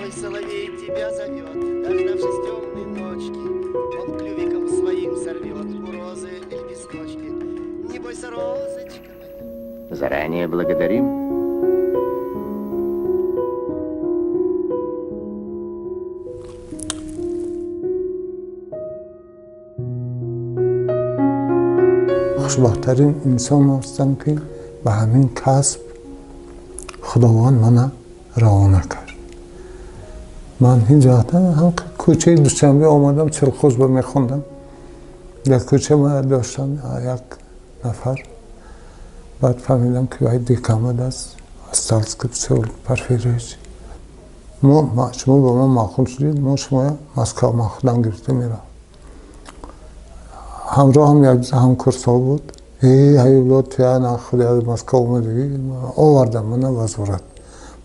Ой, соловей тебя зовет, дождавшись темной ночки, он клювиком своим сорвет у розы лепесточки. Не бойся, розочка моя. Заранее благодарим. Хушбахттарин инсон ҳастам, ки ба ҳамин касб Худованд мана равона кард. Ман ҳеҷ вақт ҳам кӯчаи Душанбе омадам, Чилхузба мехондам. Дар кӯча ма доштам як нафар. Баъд фаҳмидам, ки вай декамад аст, Остальский Всеволод Порфирьевич. Мо шумо ба мо маъқул шудед, мо шумоя Москва ман худам гирифта меравам. Ҳамроҳам як ҳамкурсҳо буд. Эй, Ҳабибулло, туя на худи аз Москва омадагӣ, овардам мана вазорат.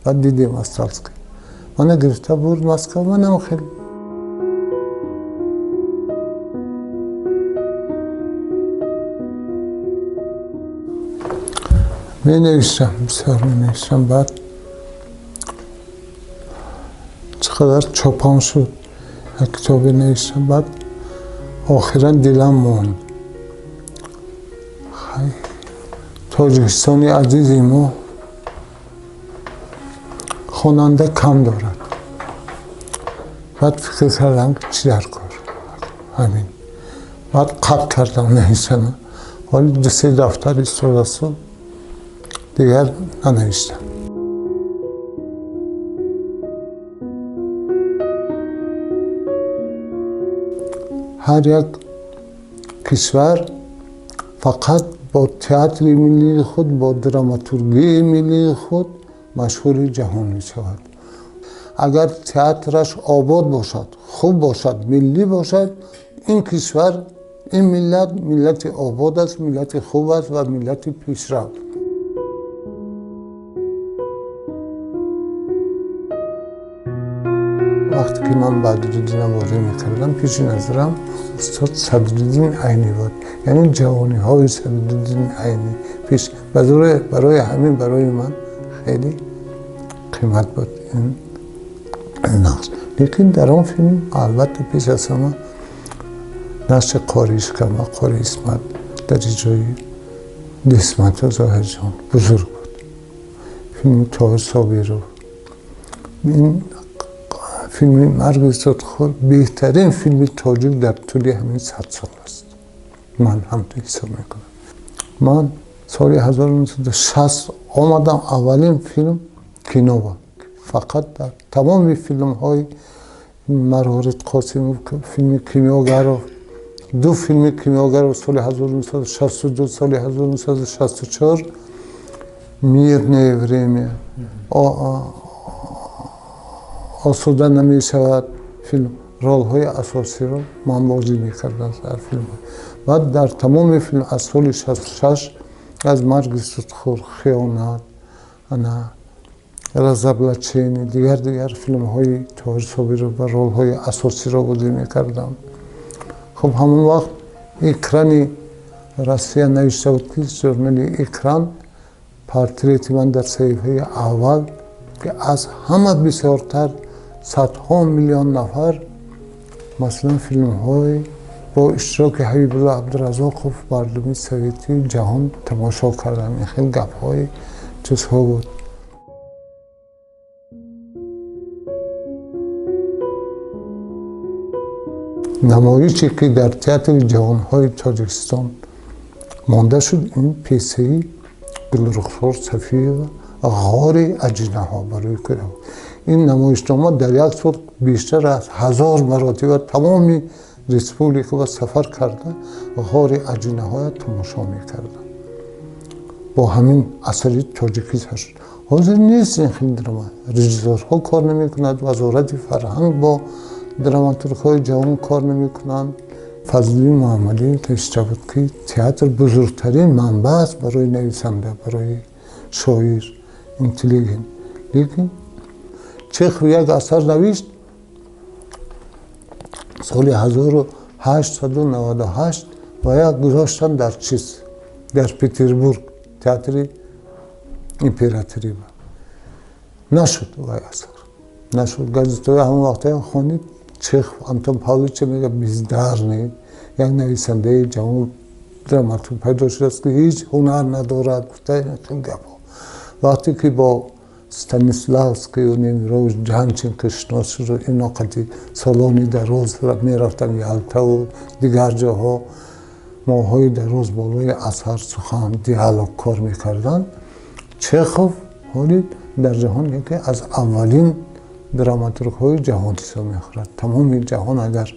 Баъд дидем Остальский. Мана гирифта бурд Москва, манам хеле менавиштам, бисёр менавиштам. Баъд чӣ қадар чопам шуд, як китобе навиштам. Баъд охиран дилам монд. Тоҷикистони азизи мо хонанда кам дорад. Баъд фикр кардам, ки чӣ дар кор, ҳамин. Баъд қатъ кардам нависана. Ҳоли ду-се дафтар истодасту, дигар нанавиштам. Ҳар як кишвар фақат бо театри миллии худ, бо драматургияи миллии худ машҳури ҷаҳон мешавад. Агар театраш обод бошад, хуб бошад, миллӣ бошад, ин кишвар, ин миллат миллати обод аст, миллати хуб аст ва миллати пешрав. Вақте ки ман Бадриддинро бозӣ мекардам, пеши назарам устод Садриддин Айнӣ буд, яъне ҷавониҳои Садриддин Айнӣ пеш. Барои ҳамин барои ман хеле қимат буд ин нақш. Лекин дар он филм албатта пеш аз ҳама нақши Қори Ишкам ва Қори Исмат дар иҷрои Дисмата Зоҳирҷон бузург буд. Филми Тоҳир Собиров, ин филми Марги Зудхӯр беҳтарин филми тоҷик дар тӯли ҳамин 100 сол аст. Ман ҳам то ҳисоб мекунам. Ман соли 1960 омадам, аввалин филм кино буд. Фақат дар тамоми филмҳои Марворид Қосимов, филми Кимёгаров, ду филми Кимёгаров соли 1962, соли 1964, Мирное время, осуда намешавад филм, ролҳои асосиро ман бозӣ мекардам дар филм. Баъд дар тамоми филм аз соли 66 аз Марги Зудхӯр, Хиёнат, ана Разоблачение, дигар дигар филмҳои Тоҳир Собиров ба ролҳои асосиро бозӣ мекардам. Хуб, ҳамон вақт экрани Россия навишта буд, ки журнали Экран портрети ман дар саҳифаи аввал, ки аз ҳама бисёртар садҳо миллион нафар масалан филмҳои бо иштироки Ҳабибулло Абдуразоқов мардуми советии ҷаҳон тамошо карданд. Ин хел гапҳои чизҳо буд. Намоише ки дар театри ҷавонҳои Тоҷикистон монда шуд, ин пьесаи Гулрухсор Сафиева Ғори аҷинаҳо барои кӯдакон. Ин намоишнома дар як сол бештар аз 1000 маротиба тамоми республикаро сафар карда, Ғори аҷинаҳоя тамошо мекарданд. Бо ҳамин асари тоҷикӣ сар шуд. Ҳозир нест ин хел драма. Режиссёрҳо кор намекунад, вазорати фарҳанг бо драматургҳои ҷавон кор намекунанд. Фазлиддин Муҳаммадӣ навишта буд, ки театр бузургтарин манбаъ аст барои нависанда, барои шоир, интеллигент. Лекин Чехов як асар навишт соли 1898 ва як гузоштан дар чиз, дар Петербург, театри императорӣ. Нашуд вай асар, Нашуд. Газетаҳои ҳамон вақтҳоям хонед, Чехов Антон Павлович мегӯяд бездарный, як нависандаи ҷавон драматург пайдо шудааст, ки ҳеҷ ҳунар надорад, гуфта ин гапҳо. Вақте ки бо Станиславскию Немирович Данченко шинос шуд, ино қади солони дароз мерафтанд Ялтаву дигар ҷоҳо, моҳҳои дароз болои асар сухан, диалог кор мекарданд. Чехов ҳоли дар ҷаҳон яке аз аввалин драматургҳои ҷаҳон ҳисоб мехӯрад. Тамоми ҷаҳон агар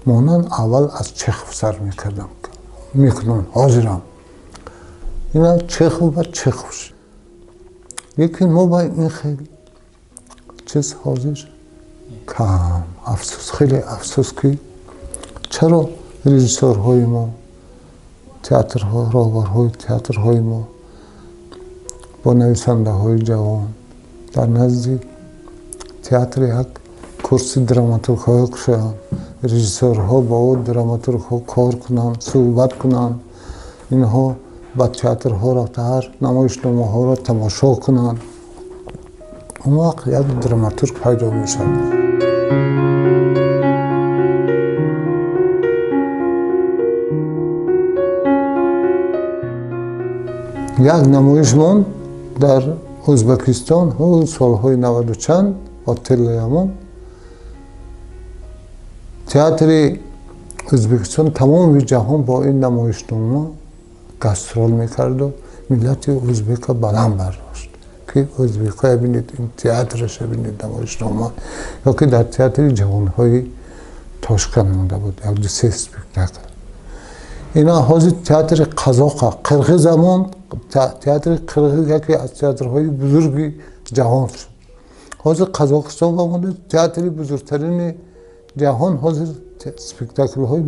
монанд, аввал аз Чехов сар мекарданд, мекунанд ҳозирам. Ина Чехов ба Чехов шуд. Лекин мо ба ин хел чиз ҳозир кам. Афсӯс, хеле афсӯс, ки чаро режиссёрҳои мо, театрҳо, роҳбарҳои театрҳои мо бо нависандаҳои ҷавон дар назди театр як курси драматургҳое кушоянд, режиссёрҳо бо ӯ драматургҳо кор кунанд, суҳбат кунанд, инҳо ба театрҳо рафта ҳар намоишномаҳоро тамошо кунанд. Он вақт як драматург пайдо мешавад. Як намоиш монд дар Ӯзбекистон солҳои 90 чанд, Отеллоямон. Театри Ӯзбекистон тамоми ҷаҳон бо ин намоишнома гастрол мекарду миллати ӯзбека баланд бардошт, ки ӯзбекҳоя бинед, ин театраша бинед, намоишнома. Ё ки дар театри ҷавонҳои Тошканд монда буд як ду се спектакл. Ина ҳозир театри қазоқа, қирғиза монд. Театри қирғиз яке аз театрҳои бузурги ҷаҳон шуд. Ҳозир Қазоқистон ба монда театри бузургтарини ҷаҳон. Ҳозир спектаклҳои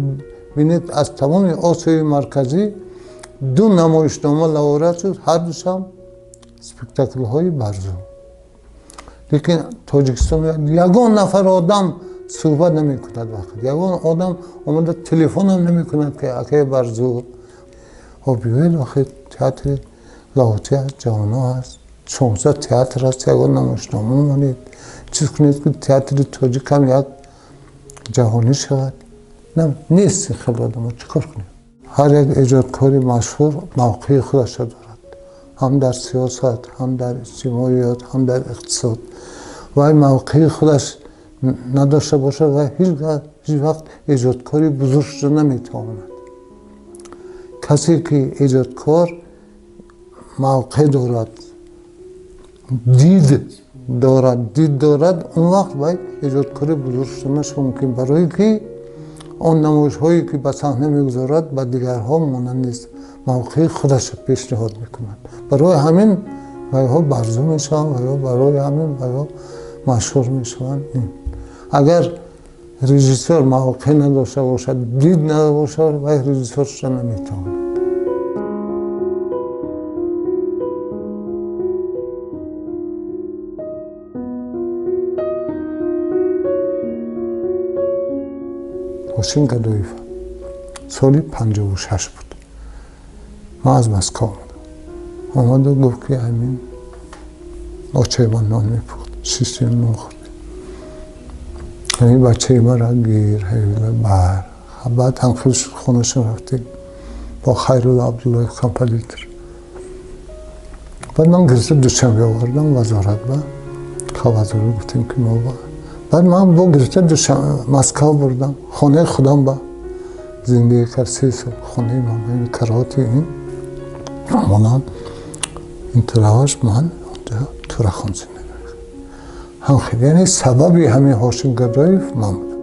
бинед, аз тамоми Осиёи Марказӣ ду намоишнома лауреат шуд, ҳар душам спектаклҳои барзу. Лекин Тоҷикистон ягон нафар одам суҳбат намекунад, вақт ягон одам омада телефонам намекунад, ки акай Барзу, биёед, охир театри Лоҳутӣ аст, ҷавонҳо аст, 16 театр аст, ягон намоишнома монед, чиз кунед, ки театри тоҷикам як ҷаҳонӣ шавад. Нест ин хел одамо, чӣ кор кунем? Ҳар як эҷодкори машҳур мавқеи худашро дорад, ҳам дар сиёсат, ҳам дар иҷтимоиёт, ҳам дар иқтисод. Вай мавқеи худаш надошта бошад, вай ҳеҷ вақт эҷодкори бузург шуда наметавонад. Касе ки эҷодкор мавқеъ дорад, дид дорад, он вақт вай эҷодкори бузург шуданаш мумкин, барое ки он намоишҳое ки ба саҳна мегузорад ба дигарҳо монанд нест, мавқеи худашро пешниҳод мекунад. Барои ҳамин вайҳо барзу мешаванд, вайҳо барои ҳамин вайҳо машҳур мешаванд. Агар режиссёр мавқеъ надошта бошад, дид надошта бошад, вай режиссёр шуда наметавонад. Ҳошим Гадоев соли 56 буд. Ман аз Москва омадам. Омаду гуфт, ки ҳамин очаи ман нон мепухт, шиштем, нон хӯрдем. Ҳамин бачаи маро гир, бар. Баъд ҳамхел шуд, хонашон рафтем бо Хайрулло Абдуллоев композитор. Баъд ман гирифта Душанбе овардам вазорат ба вазорат, гуфтем, ки мо баъд ман бо гирифта Москва бурдам, хонаи худам ба зиндагӣ кард 3 сол. Хонаи ман ба ин кароти ин монанд, ин тарафаш ман онҷо Турахон зиндагӣ мекардам. Ҳамхел, яъне сабаби ҳамин Ҳошим Гадоев ман будам.